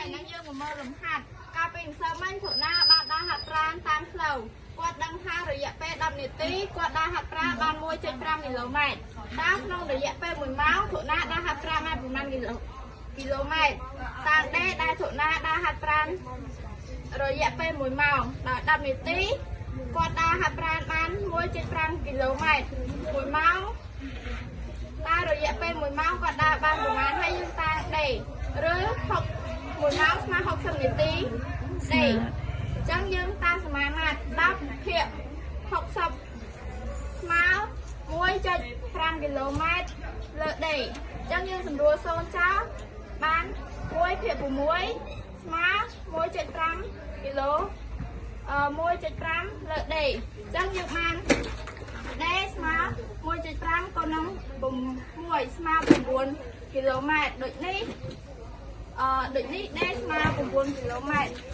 ហ្នឹងយើងមកមើលលំហាត់កាលពីម្សិលមិញធុនាបានដើរហាត់ប្រាណតាមផ្លូវគាត់ដឹងថារយៈពេល10នាទីគាត់ដើរហាត់ប្រាណបាន1.5គីឡូម៉ែត្រតើក្នុងរយៈពេល1ម៉ោងធុនាដើរហាត់ប្រាណបានប្រមាណគីឡូគីឡូម៉ែត្រតាំងដេដែលធុនាដើរហាត់ប្រាណរយៈពេល1ម៉ោងដល់10នាទីគាត់ដើរហាត់ប្រាណបាន1.5គីឡូម៉ែត្រ1ម៉ោងតើរយៈពេល1ម៉ោងគាត់ដើរបានប្រមាណហើយយើងតាំងដេឬ6 1ម៉ោងស្មើ60នាទីដេអញ្ចឹងយើងតាមសមាមាត្រ10ភាគ60ស្មើ1.5គីឡូម៉ែត្រលើដេអញ្ចឹងយើងសម្រួល0ចោលបាន1ភាគ6ស្មើ1.5គីឡូ1.5លើដេអញ្ចឹងយើងបានដេស្មើ1.5គុណនឹង6ស្មើ9គីឡូម៉ែត្រដូចនេះដូចនេះដេស្មើ9គីឡូម៉ែត្រ។